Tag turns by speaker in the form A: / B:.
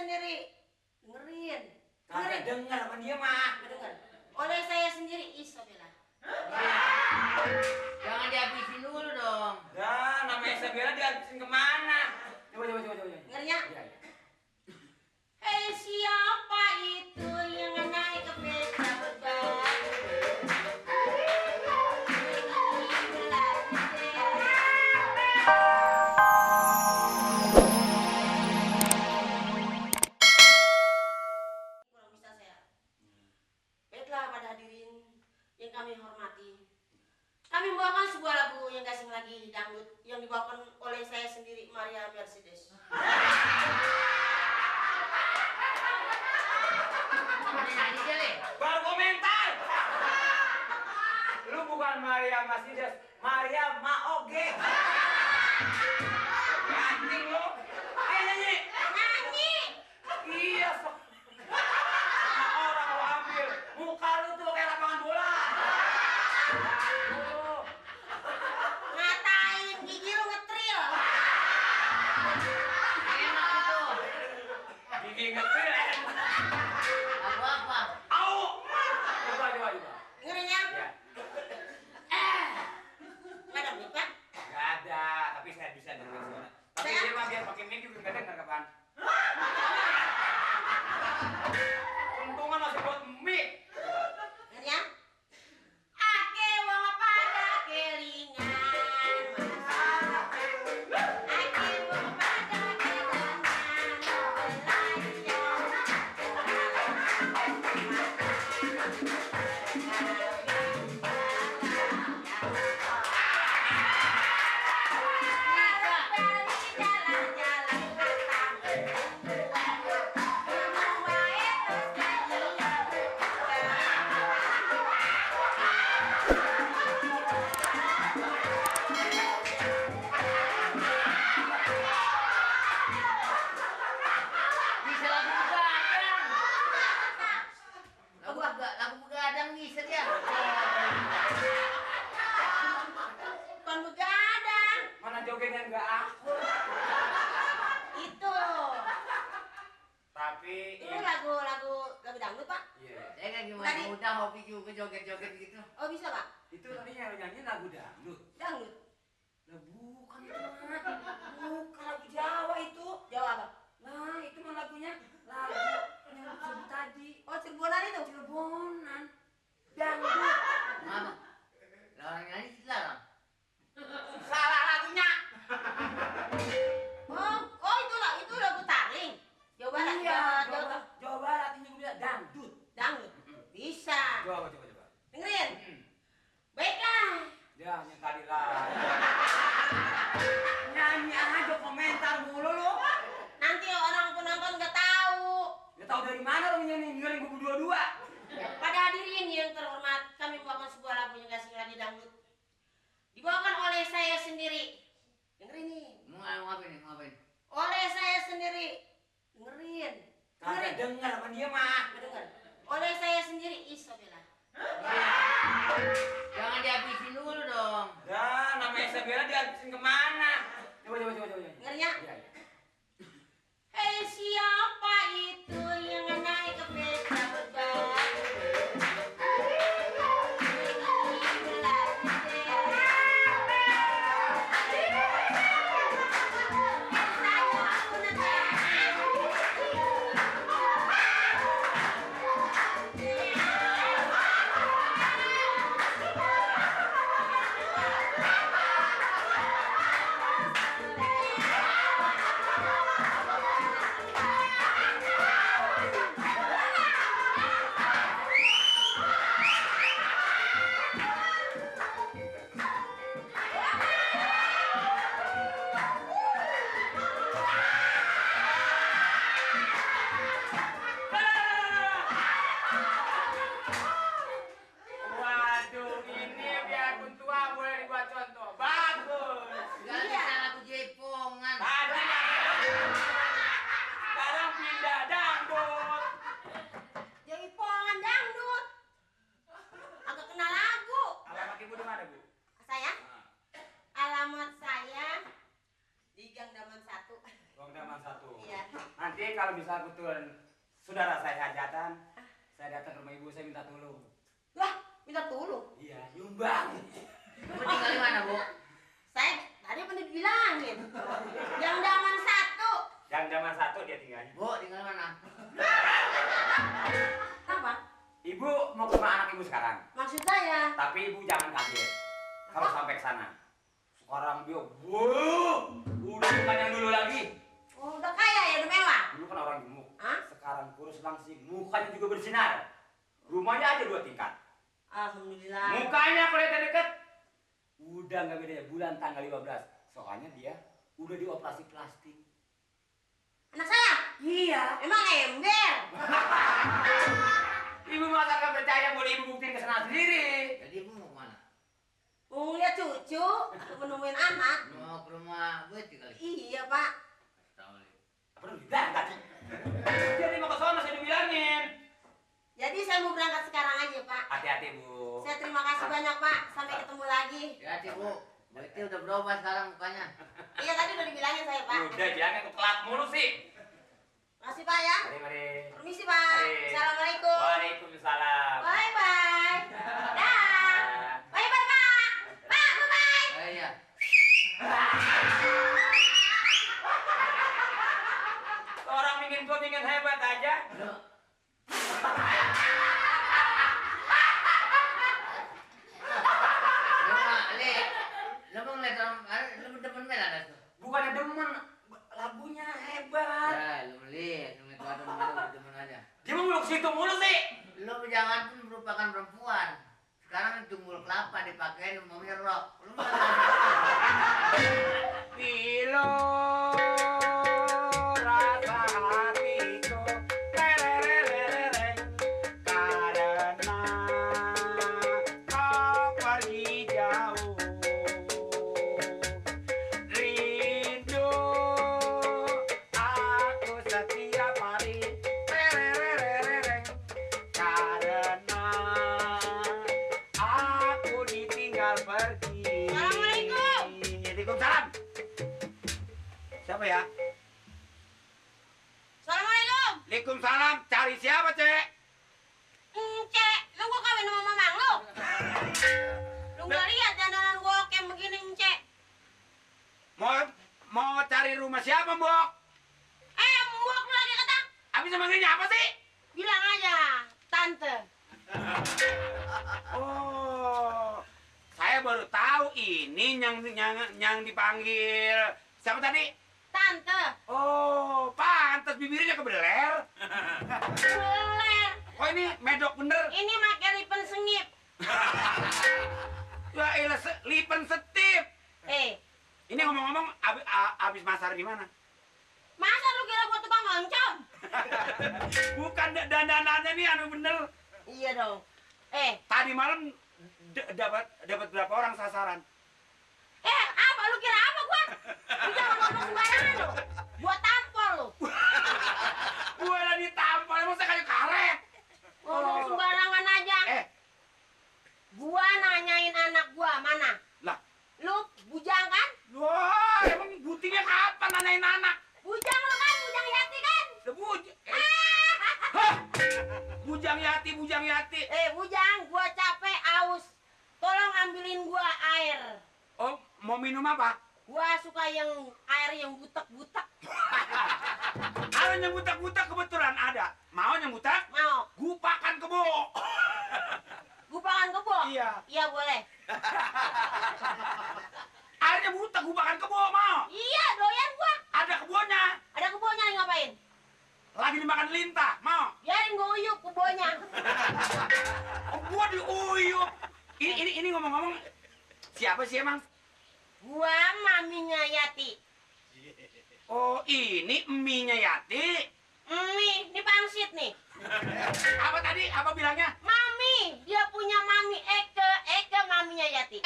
A: sendiri. Dengerin.
B: Kagak denger sama dia mah.
A: Dengar. Oleh saya sendiri, Isabella.
C: Jangan dihabisin dulu dong.
B: Dah, nama Isabella dihabisin kemana? Coba.
A: Dengarnya?
B: Iya.
A: Hei, siapa itu yang naik ke beca berbatu? Kurang bisa saya. Baiklah pada hadirin yang kami hormati. Kami membawakan sebuah lagu yang gak asing lagi, dangdut, yang dibawakan oleh saya sendiri, Maria Mercedes.
B: Baru komentar. Lu bukan Maria Mercedes, Maria Maoge. Anjing lu. Nyanyi.
A: Nyanyi!
B: Iya, sok. Sama orang lu ambil. Muka lu tuh kayak lapangan bola. Aduh.
A: Ngatain gigi lu ngetril.
C: Enak itu.
B: Gigi ngetil.
C: Apa-apa.
B: Au. Coba.
A: Dengerin ya?
B: Ya.
A: Nggak ada mic, Pak?
B: Gak ada, tapi saya bisa dengar suara. Tapi
A: Saya?
B: dia mah biar pakai mic juga gak denger kapan. Untungan masih buat mic.
A: Dengerin ya? Ake wong pada kelingan masalah. Ake wong pada kelingan
C: Bisa lagu begadang. Lagu begadang bisa dia.
A: Bukan begadang.
B: Mana jogetnya gak aku.
A: Itu.
B: Tapi
A: Itu lagu dangdut, Pak.
B: iya.
C: Saya kan gimana
A: Tadi-
C: muda hobi juga joget-joget gitu.
A: Oh, bisa, Pak?
B: Itu tadi yang nyanyi lagu dangdut.
A: Dangdut.
B: Lah bukan itu mah. Bukan lagu Jawa itu.
A: Jawab apa?
B: Nah, itu mah lagunya lagu yang sebut tadi.
A: Oh, Cirebonan itu.
B: Cirebonan. Dangdut.
C: Mana? Lah orang nyanyi dilarang.
B: Salah lagunya.
A: Oh, itu lagu Tarling. Jawa Barat.
B: Iya,
A: Jawa
B: Jawa Barat ini juga dangdut.
A: Dangdut. Bisa.
B: Coba.
A: Dengerin.
B: Hmm.
A: Baiklah.
B: Ya, yang tadi lah. Nyanyi aja komentar mulu lu.
A: Nanti orang penonton nggak tahu.
B: Ya tahu dari mana lu nyanyi dengerin gua berdua-dua.
A: Pada hadirin yang terhormat, kami membawakan sebuah lagu yang gak asing lagi, dangdut. Dibawakan oleh saya sendiri. Dengerin nih.
C: Mau ngapain?
A: Oleh saya sendiri. Dengerin.
B: Kagak denger sama dia mah.
A: Dengar. Oleh saya sendiri, Isabella.
C: Jangan dihabisin dulu dong.
B: Dah, nama Isabella dihabisin kemana? Coba.
A: Dengarnya?
B: Iya.
A: Hei, siapa itu yang naik ke beca berbatu?
B: Daman 1.
A: Iya.
B: Nanti kalau bisa kebetulan saudara saya hajatan, saya datang ke rumah ibu, saya minta tolong.
A: Lah, minta tolong.
B: Iya, nyumbang.
C: Bu tinggal di mana, Bu?
A: Saya tadi pernah dibilangin. Yang Daman 1.
B: Yang Daman 1 dia tinggalnya.
C: Bu tinggal di mana?
A: Apa?
B: Ibu mau ke rumah anak ibu sekarang.
A: Maksud saya?
B: Tapi ibu jangan kaget kalau sampai ke sana. Sekarang dia, wow, udah bukan yang dulu lagi.
A: Oh, udah kaya ya, udah mewah.
B: Dulu kan orang gemuk.
A: Hah?
B: Sekarang kurus langsing, mukanya juga bersinar. Rumahnya aja 2 tingkat.
A: Alhamdulillah.
B: Mukanya kalau lihat dari dekat, udah nggak beda ya, bulan tanggal 15. Soalnya dia udah dioperasi plastik.
A: Anak saya?
B: Iya.
A: Emang ember?
B: Ibu masa nggak percaya, boleh ibu buktiin ke sana sendiri.
C: Jadi ibu mau kemana?
A: Mau lihat cucu, mau nemuin anak.
C: Mau ke rumah Bu Eti kali?
A: Iya, Pak.
C: Tahu nih.
B: Apa lu bilang tadi? Jadi mau ke sana, saya udah bilangin.
A: Jadi saya mau berangkat sekarang aja, Pak.
B: Hati-hati, Bu.
A: Saya terima kasih banyak, Pak. Sampai ketemu lagi.
C: Hati Bu. Bu Eti udah berubah sekarang mukanya.
A: Iya, tadi udah dibilangin saya, Pak.
B: Udah bilangin tuh telat mulu sih.
A: Makasih, Pak ya.
B: Mari.
A: Permisi, Pak.
B: Mari.
A: Assalamualaikum.
B: Waalaikumsalam.
A: Bye-bye. Dah. Bye-bye, Pak. Pak, bye-bye.
C: Oh iya.
B: Orang ingin tua, ingin hebat aja.
C: Lu. Lu mah, Li. Lu mau ngeliat orang, lu demen Mel ada tuh.
B: Bukannya demen, lagunya hebat.
C: Ya, lu lihat, lu ngeliat orang Mel demen aja.
B: Dia mau meluk situ mulu sih.
C: Lu jangan pun merupakan perempuan. Sekarang tunggul kelapa dipakein umumnya rok. Lu mah
B: Bilo rasa hatiku tererererere karena kau pergi jauh. Rindu aku setiap hari tererererere karena aku ditinggal pergi.
A: Assalamualaikum.
B: Waalaikumsalam. Siapa ya?
A: Assalamualaikum.
B: Waalaikumsalam. Cari siapa, Cek?
A: Cek, lu gua kawin sama mamang lu. Lu nggak lihat dandanan gua kayak begini, Cek.
B: Mau cari rumah siapa, Mbok?
A: Mbok lu lagi kata.
B: Habis manggilnya apa sih?
A: Bilang aja, tante.
B: Oh, saya baru tahu ini yang dipanggil siapa tadi?
A: Tante.
B: Oh, pantas bibirnya kebeler.
A: Beler.
B: Oh, ini medok bener.
A: Ini pakai lipen sengip.
B: Ya elah, lipen setip.
A: Ini
B: Ini ngomong-ngomong, abis masar di mana?
A: masa lu kira gua tukang oncom?
B: Bukan dandanannya nih anu bener.
A: Iya dong.
B: Tadi malam dapat berapa orang sasaran?
A: Apa lu kira apa gua? Lu jangan ngomong sembarangan lu. Gua tampol lu.
B: Gua udah ditampol, emang saya kayak karet.
A: Ngomong sembarangan aja. Gua nanyain anak gua mana?
B: Lah,
A: Lu bujang kan?
B: wah, emang buktinya kapan nanyain anak?
A: Bujang lu kan, bujang yati kan?
B: Hah? Bujang Yati.
A: Bujang, gua capek aus. Tolong ambilin gua air.
B: Oh, mau minum apa?
A: Gua suka yang air yang butek-butek.
B: Kalau yang butak-butak kebetulan ada. Mau yang butak?
A: Mau?
B: Gupakan kebo.
A: Gupakan kebo?
B: Iya.
A: Iya boleh.
B: Airnya butak, gupakan kebo mau.
A: Iya, doyan gua.
B: Ada kebunnya.
A: Ada kebonya nih ngapain?
B: Lagi dimakan lintah, mau.
A: Biarin gua uyup kebonya.
B: Oh, gua diuyup. Ini ngomong-ngomong, siapa sih emang?
A: Gua maminya Yati.
B: Oh, ini eminya Yati.
A: Ini pangsit nih.
B: Apa tadi? Apa bilangnya?
A: Mami, dia punya mami Eke maminya Yati.